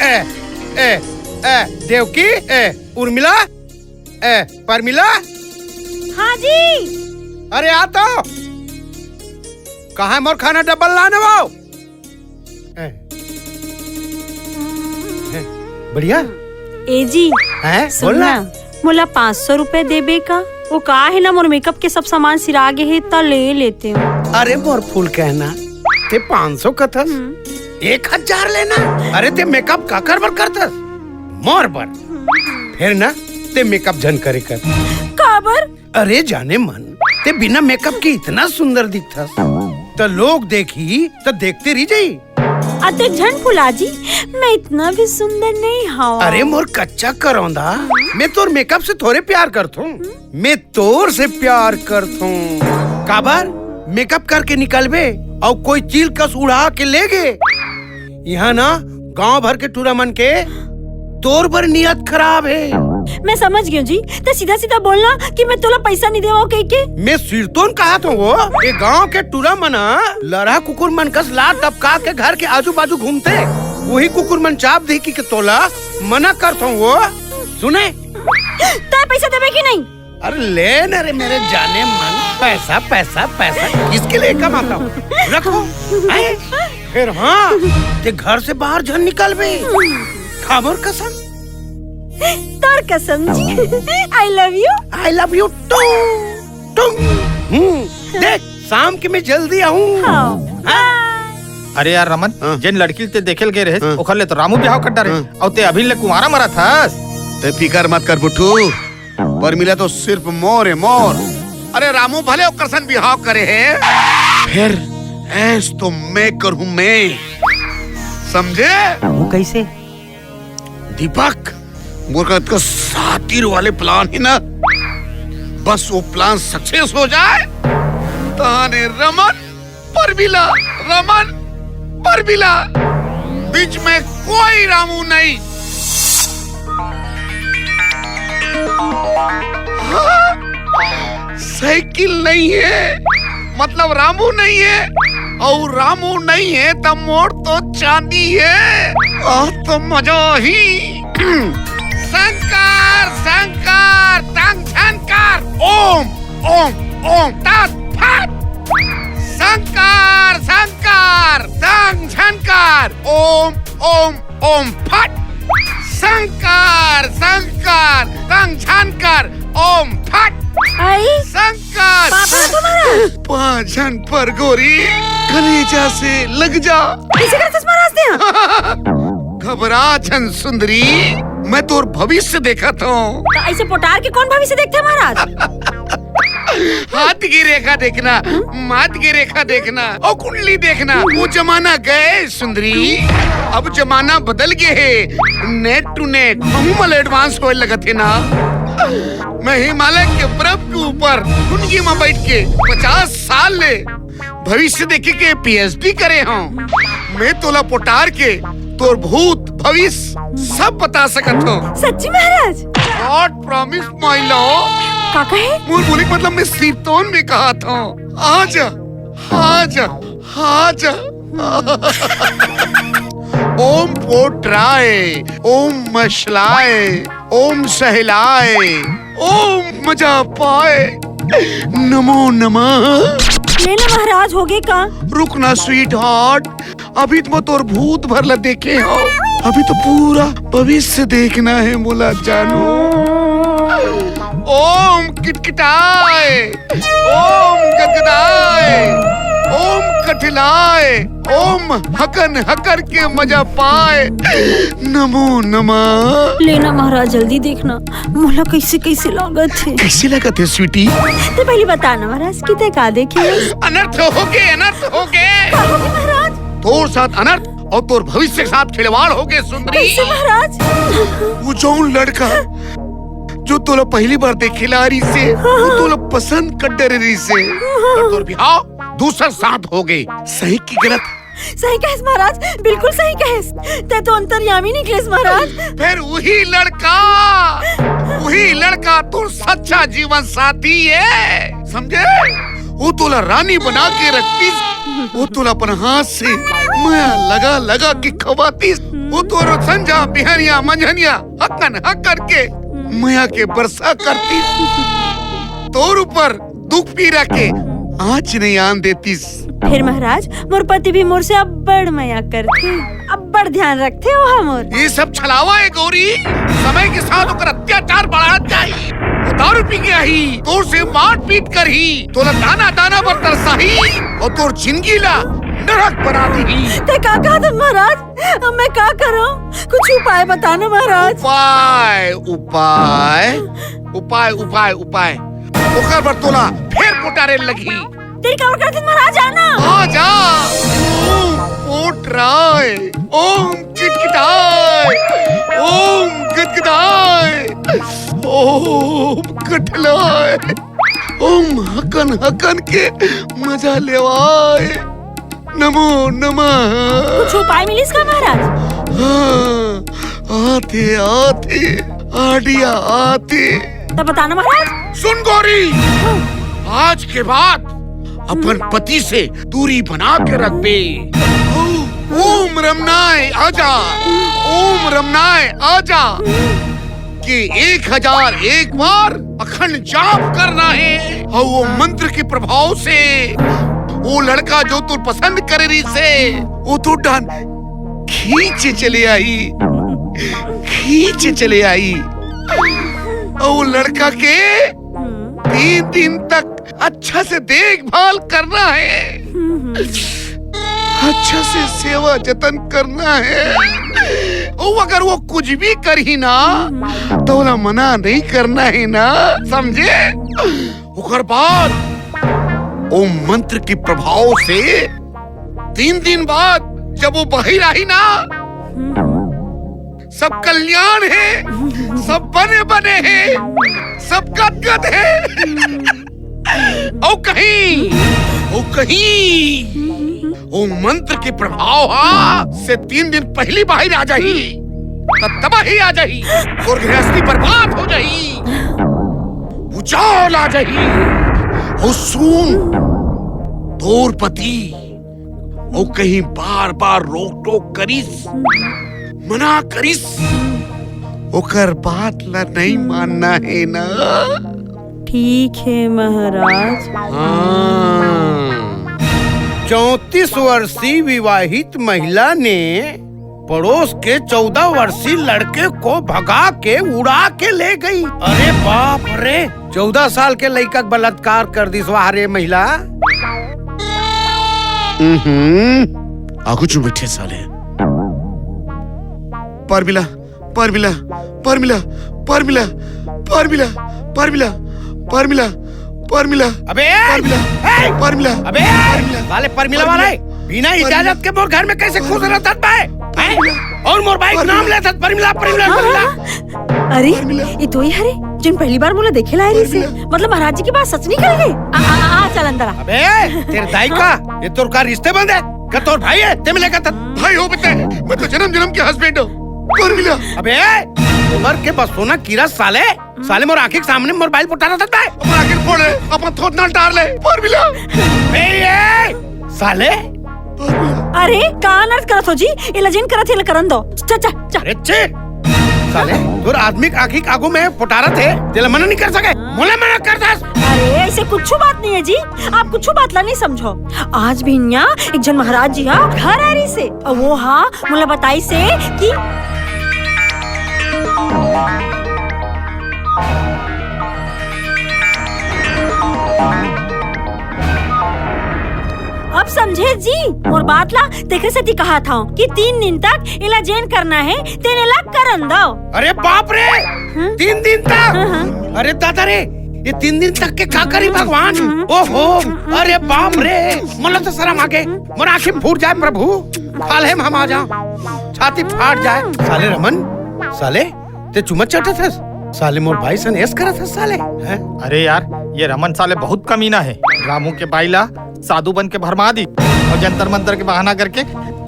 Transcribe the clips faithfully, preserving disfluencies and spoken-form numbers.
ए, ए, ए, देवकी, ए, उर्मिला, ए, परमिला। हाँ जी। अरे आ तो। कहाँ है मोर खाना डब्बा लाने वो? ए, ए, बढ़िया। ए जी, हैं? सुन बोल ना। ना, मोला पाँच सौ रुपए देबे का? वो का है ना, मोर मेकअप के सब सामान सिरा गे हे, त ले लेते हो। अरे मोर फूल कहना, ते पाँच सौ कथस, हम्म। एक हजार लेना। अरे ते मेकअप काकर बर करथस? मोर बर। फिर ना ते मेकअप झन करे कर। काबर? अरे जाने मन, ते बिना मेकअप के इतना सुंदर दिखथस, त लोग देखही त देखते रह जाई। अते झन फुला जी, मैं इतना भी सुंदर नहीं हूँ। अरे मोर कच्चा करौंदा, मैं तोर मेकअप से थोड़े प्यार करथूं, मैं तोर से प्यार करथूं। काबर? मेकअप करके निकलबे अउ कोई चील कस उड़ा के ले गे। यहाँ ना गांव भर के टूरा मन के तोर बर नियत खराब है। मैं समझ गई हूँ जी, ते सीधा सीधा बोलना कि मैं तोला पैसा नहीं देवा कह के। मैं सिरतोन कहा था वो, ये गांव के टूरा मन लरहा कुकुर मन कस लात दबका के घर के आजू बाजू घूमते, वही कुकुर मन चाप दे कि के तोला मना करता हूँ वो। सुने? तय पैसा देबे कि नहीं? अरे ले ना रे मेरे जाने मन, पैसा, पैसा, पैसा किसके लिए कमाता हूँ? रखो। हैं? फिर हाँ, ते घर से बाहर झन निकलबे। खा मोर कसम। तोर कसम जी। I love you। I love you too। टुंग। हम्म, देख, शाम के मैं जल्दी आऊँ। हाँ। हाँ। अरे यार रमन, हाँ। जेन लड़की ते देखे ल गे रहे, हाँ। ओखर ले तो रामू बिहाव कर डरे। हाँ। अउ ते अभी ले कुंवारा मरत हस। ते फिकर मत कर बुट्टू, परमिला तो सिर्फ मोर है, मोर। अरे रामू भले ओकर सन बिहाव करे है, फिर ऐस तो मैं करूँ मैं, समझे? वो कैसे? दीपक, मोर का इतना सातिर वाले प्लान है ना, बस वो प्लान सक्सेस हो जाए, ताने रमन, परमिला, रमन, परमिला, बीच में कोई रामू नहीं। हाँ, साइकिल नहीं है, मतलब रामू नहीं है, और रामू नहीं है त मोर तो चांदी है। आ तो मजा ही। शंकर, शंकर, तंग शंकर, ओम, ओम, ओम, तत् फट। शंकर, शंकर, तंग शंकर, ओम, ओम, ओम फट। शंकर, शंकर, तंग शंकर, ओम फट। आई? शंकर। पापा तुम्हारा? पाँच झन पर गोरी, कलेजा से लग जा। कैसे करते महाराज ते? घबरा झन सुंदरी, मैं तोर भविष्य देखत हूँ। तो ऐसे पोटार के कौन भविष्य देखते महाराज? हाथ की रेखा देखना, माथ की रेखा देखना और कुंडली देखना, वो जमाना गए सुंदरी, अब जमाना बदल गए है। नेट टू नेट, महू मल एडवांस होए लगत है ना। मैं हिमालय के बर्फ के ऊपर कुंडली में बैठ के पचास साल ले भविष्य देखे के पीएचडी करे हूँ। मैं तोला पोटार के तोर भूत भविष्य सब बता सकत हूँ। सच्ची महाराज? God promise my love। का कहे? मोर बोले के मतलब मैं सिरतोन में कहा था। आजा, आजा, आजा। ओम पोटराय, ओम मशलाय, ओम सहलाय, ओम मजा पाय, नमो नमः। ले ना महाराज, हो गए का? रुक ना स्वीटहार्ट, अभी तो मैं तोर भूत भर ला देखे हो, अभी तो पूरा भविष्य देखना है मोला जानू। ओम किटकिटाय, ओम गदगदाय, ओम कठिलाय, ओम हकन हकर के मजा पाय। नमो नमः। ले ना महाराज, जल्दी देखना, मोला कैसे कैसे लागत है। कैसे लागत है स्वीटी? ते पहले बता ना महाराज कि ते का देखे? अनर्थ हो गए, अनर्थ हो गए। का हो गए महाराज? तोर साथ अनर्थ और तोर भविष्य के साथ खिलवाड़ हो गए सुंदरी। कैसे महाराज? वो जौन लड़का जो तोला पहली बार देखेला रहिसे, वो तोला पसंद कर डरे रहिसे। पर तोर बिहाव दूसर साथ हो गए। सही की गलत? सही कहेस महाराज, बिल्कुल सही कहेस। ते तो अंतर्यामी निकलेस महाराज। फिर वही लड़का, वही लड़का तोर सच्चा जीवन साथी है, समझे? वो तोला रानी बना के रखती। वो तोला अपन हाथ से मया लगा लगा के खवातीस। वो तोरो संझा बिहनिया मंझनिया हकन हकन के मया के बरसा करतीस। तोर ऊपर दुख पीरा के आँच नहीं आन देतीस। फेर महाराज, मोर पति भी मोर से अब्बड़ मया करथे, अब्बड़ ध्यान रखथे ओहा मोर। ये सब छलावा हे गौरी, समय के साथ ओकर अत्याचार बढ़त जाही। वो दारू पी के आही, तोर से मारपीट करही, तोला दाना दाना बर तरसाही अउ तोर जिंदगी ला नरक बना दीही। ते का कहत हस महाराज? अब मैं का करूं? कुछ उपाय बता ना महाराज। उपाय, उपाय, उपाय, उपाय, उपाय। ओकर बर तोला फेर पोटारे लगही। तेरी काबर करत हस महाराज, आना। आ जा। ओम पोटराय, ओम किटकिटाय, ओम गदगदाय, ओम कठलाय, ओम हकन हकन के मजा लेवाय। नमो नमः। कुछ उपाय मिलिस का महाराज? हाँ, आथे, आथे, आडिया आथे। तब बता ना महाराज। सुन गौरी, हाँ। आज के बाद अपन पति से दूरी बना के रखबे। ओम रमनाय आजा, ओम रमनाय आजा। के एक हजार एक बार अखंड जाप करना हे। अउ वो मंत्र के प्रभाव से वो लड़का जो तू पसंद करे रहिसे, वो तो डान खींच चले आही, खींच चले आही। अउ वो लड़का के तीन दिन तक अच्छा से देखभाल करना हे, अच्छा से सेवा जतन करना हे। अउ अगर वो कुछ भी करही ना, तो ओला मना नहीं करना हे ना, समझे? ओकर बाद ओ मंत्र के प्रभाव से तीन दिन बाद जब वो बाहिर आही ना, सब कल्याण हे, सब बने बने हे, सब गदगद हे। अउ कहीं, अउ कहीं, ओ मंत्र के प्रभाव हा से तीन दिन पहिली बाहिर आ जाही, त तबाही आ जाही, तोर गृहस्थी बर्बाद हो जाही, भूचाल आ जाही। अउ सुन, तोर पति अउ कहीं बार बार रोक टोक करिस, मना करिस, ओकर बात ला नहीं मानना हे ना। ठीक हे महाराज। हाँ। चौंतीस वर्षीय विवाहित महिला ने पड़ोस के चौदह वर्षीय लड़के को भगा के उड़ा के ले गई। अरे बाप रे, चौदह साल के लइका के बलात्कार कर दिस, वाह रे महिला। हम्म, आगू चुन बैठे साले। परमिला, परमिला, परमिला, परमिला, परमिला, परमिला, परमिला, परमिला, अबे! परमिला, ए! परमिला, अबे! परमिला, साले परमिला वाला हे, बिना परमिला, इजाजत के मोर घर में कैसे घुस रहत बे? हैं? परमिला, अउ मोर बाइक परमिला, नाम लेथस, परमिला, परमिला, हाँ, परमिला। हाँ। अरे, परमिला। ये तो ही हरे, जोन पहली बार मोला देखे ला आए रहिसे। परमिला। मतलब महाराज जी के बात सच निकल गे। आ, आ, आ, आ, चल अंदर आ। अबे, तेरे दाई का, ये तोर का रिश्ते बंद हे? का तोर भाई हे? ते मिले का त- भाई हो बे ते, मैं तो जनम जनम के husband हूँ। परमिला। अबे, उमर के बस सोना कीरा साले, साले मोर आँखी के सामने मोर बाइल पोटारत हे। अपन आँखी फोड़ ले, अपन थोथना टार ले, परमिला। ए, ए, साले। अरे, का अनर्थ करत हो जी? एला जेन करत हे, एला करन दो। चल, चल, चल। अरे, छी। साले, तोर आदमी के आँखी के आगू में पोटारत हे, तेला मना नहीं कर सके। मोला मना कर दस। अरे, ऐसे कुछ बात नहीं है जी, आप कुछ बात ला नहीं समझो। आज भी इहाँ एक जन महाराज जी हा घर आए रहिसे, अउ वो हा मोला बताइसे कि अब समझे जी मोर बात ला, तेकरे सेती कहत हंव कि तीन दिन तक एला जेन करना हे, तेन एला करन दव। अरे बाप रे, हम्म? तीन दिन तक? हाँ, हाँ। अरे दादा रे, ये तीन दिन तक के का करी भगवान? हम्म। ओहो, अरे बाप रे, मोला तो शरम आ गे, मोर आँखी फूट जाए प्रभु, हाल हे में हम आ जाओ, छाती फाट जाए। साले रमन, साले, ते चुम्मा चाटत हस? साले मोर भाई सन ऐस करत हस साले, हैं? अरे यार, ये रमन साले बहुत कमीना हे। रामू के बाई ला साधु बन के भरमा दिस अउ जंतर मंतर के बहाना करके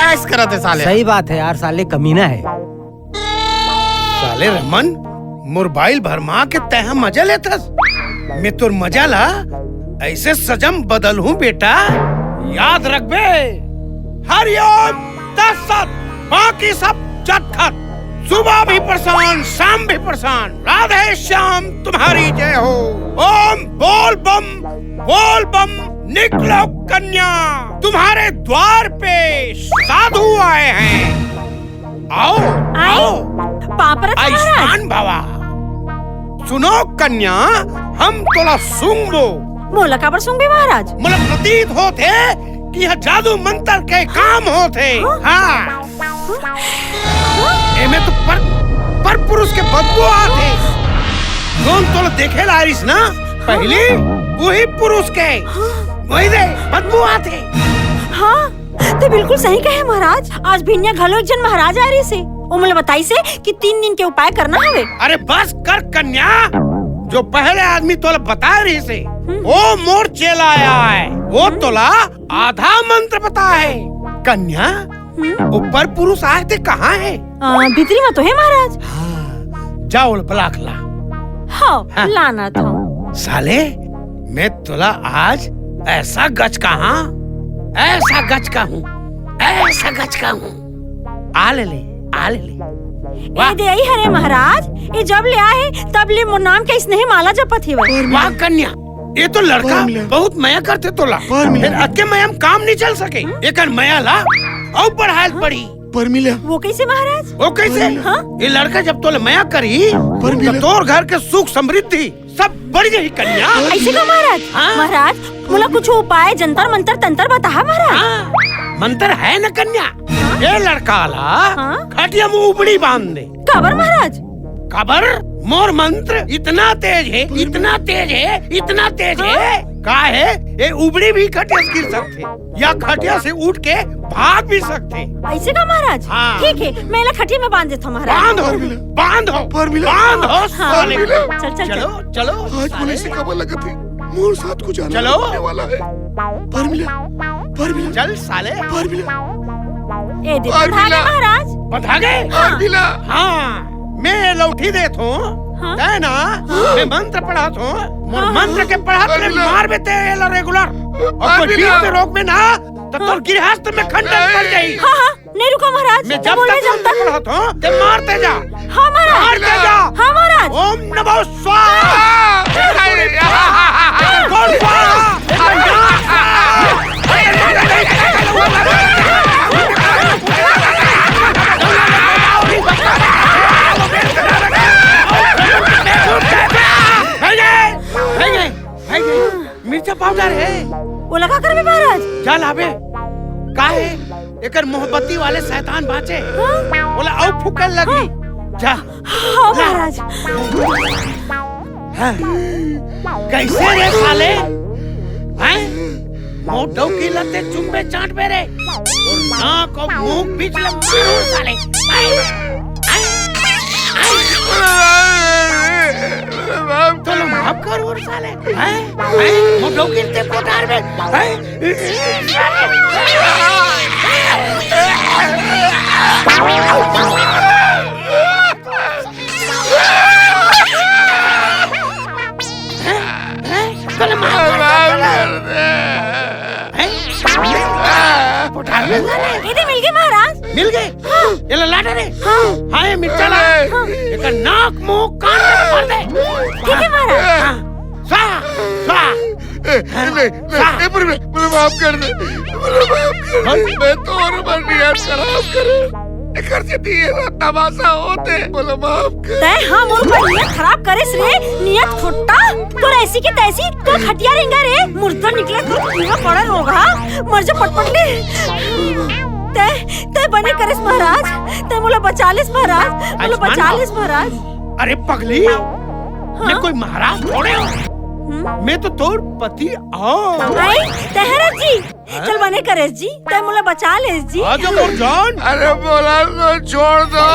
ऐस करत हे साले। सही बात हे यार, साले कमीना हे। साले रमन, मोर बाई ल भरमा के तैं ह मजा लेथस। मैं तोर मजा ला ऐसे सजम बदलहूं बेटा, याद रखबे, हरिओम तत्सत, बाकी सब जतखत। सुबह भी परेशान, शाम भी परेशान। राधे श्याम तुम्हारी जय हो। ओम बोल बम, बोल बम। निकलो कन्या, तुम्हारे द्वार पे साधु आए हैं। आओ, आए? आओ। पाँव परत महाराज। आयुष्मान भवा। सुनो कन्या, हम तोला सूंघबो। मोला काबर सूंघबे महाराज? मोला प्रतीत होत हे कि यह जादू मंत्र के काम होत हे। हाँ? हाँ। एमे तो पर, पर पुरुष के बदबू आत हे। जोन तोला देखे ला आरिस ना पहली, वही पुरुष के, वही दे बदबू आत हे। हाँ, ते बिल्कुल सही कहे महाराज। आज भिनिया घलो एक झन महाराज आए रहिस हे। ओ मोला बताइस हे कि तीन दिन के उपाय करना हवे। अरे बस कर कन्या, जो पहले आदमी तोला बताए रहिस हे, हम्म। ओ मोर चेला आय, ओ हम्म। तोला आधा मंत्र बताए हे। कन्या, हम्म? ओ पर पुरुष आय ते कहाँ हे? आ, भीतरी में तो हे महाराज। हाँ, जा ओला बला के ला। हाँ, हाँ। लानत हँव। साले, मैं तोला आज ऐसा गचकाहूँ, ऐसा गचकाहूँ, ऐसा गचकाहूँ। आ ले ले, आ ले ले। वाह। ए दे आई हरे महाराज, ए जब ले आए हे, तब ले मोर नाम के इसने ही माला जपत हे। वाह कन्या, ए तो लड़का बहुत मया करथे तोला। फेर अतके मया म काम नइ चल सके। एकर मया ला अउ बढ़ाए ल पड़ही। परमिला। वो कइसे महाराज? वो कइसे? हाँ? ए लड़का जब तोला मया करही, त तोर घर के सुख समृद्धि सब बढ़ जाही कन्या। अइसे का महाराज? हाँ। महाराज, मोला कुछ उपाय, जंतर मंतर तंतर बताहा महाराज। हाँ, मंतर हे न कन्या। हाँ? ए लड़का ला हाँ? खटिया म उबड़ी बांध दे। काबर महाराज? काबर? मोर मंत्र इतना तेज हे, इतना तेज हे, इतना तेज हे, हाँ? का हे, ए उबड़ी भी खटिया से गिर सकथे। या खटिया से उठ के भाग भी सकथे। अइसे का महाराज? हाँ। ठीक हे, मैं एला खटिया में बांध देथँव महाराज। बांध हो, बांध हो, परमिला। बांध हो, हाँ। साले। चल, चल, चलो, चल। चलो, आज साले। पुलिस से खबर लगत हे, मोर साथ कुछ जाना चलो। होने वाला हे। परमिला, परमिला। चल, साले। परमिला। ए दे, परमिला। बंधा गे महाराज। बंधा गे? हाँ। परमिला। हाँ, मैं लौठी देथँव। हाँ। तैं ना, हाँ। मैं मंत्र पढ़ाथँव। मोर हाँ, हाँ। मंत्र के पढ़त ले परमिला। मारबे ते एला regular। अउ कोई परमिला। बीच में रोकबे ना, त तोर हाँ। गृहस्थ में खंडन पड़ जाही। हाँ, हाँ, नइ रुकँव महाराज। मैं जब तक मंत्र पढ़ाथँव, तैं मारते जा। हाँ महाराज। मारते जा। हाँ महाराज। ओम नमो स्वाहा। अरे, अरे, अरे, अरे, स्वाहा। हे गे, हे गे, हे गे, मिर्चा पाउडर हे। ओला का करबे महाराज? जा लाबे। का हे? एकर मोहब्बती वाले शैतान बाँचे। हाँ? ओला अउ फूँके लगही। हाँ। जा। हाँ, महाराज। हाँ। कइसे रे साले? हैं? मोर डौकी ल तैं चुमबे चाटबे रे। तोर नाक अउ मुँह बीच ले मारहूँ साले। हैं? हैं? हैं? तोला माफ कर ओर साले। हैं? हैं? मोर डौकी ल तैं पोटार में। हैं? हैं? तोला माफ कर दे। हैं? पोटार में साले। ए दे मिल गे महाराज। मिल गे? हाँ। एला लाटा रे। हाँ। हाँ, ए मिर्चा ला। हाँ। एकर नाक, मुँह, कान में भर दे। ठीक हे महाराज। हाँ। स्वाहा, स्वाहा। ए, ए, नहीं, नहीं, ए, पर मैं, मुझे माफ कर दे। मुझे माफ कर दे। हाँ? मैं तो और हमारी नियत खराब करे। एकर से दिए ना तमाशा होते। मुझे माफ कर। तैं हाँ मोर ऊपर नियत खराब करेस रे, नियत खोट्टा। तोर ऐसी की तैसी, तोर खटिया रेंगा रे, मुर्दा निकले तोर पूरा पड़ा रोगा, मर जा पटपट ले। तैं, तैं बने करेस महाराज, तैं मोला बचा लेस महाराज, मोला आयुष्मान बचा बाबू। लेस महाराज। अरे पगली, हाँ? मैं कोई महाराज थोड़े हूँ। हम्म? मैं तो तोर पति हूँ। आई, तैं हरस जी, हाँ? चल बने करेस जी, तैं मोला बचा लेस जी। आजा मोर जान। अरे बोला तो छोड़ दो।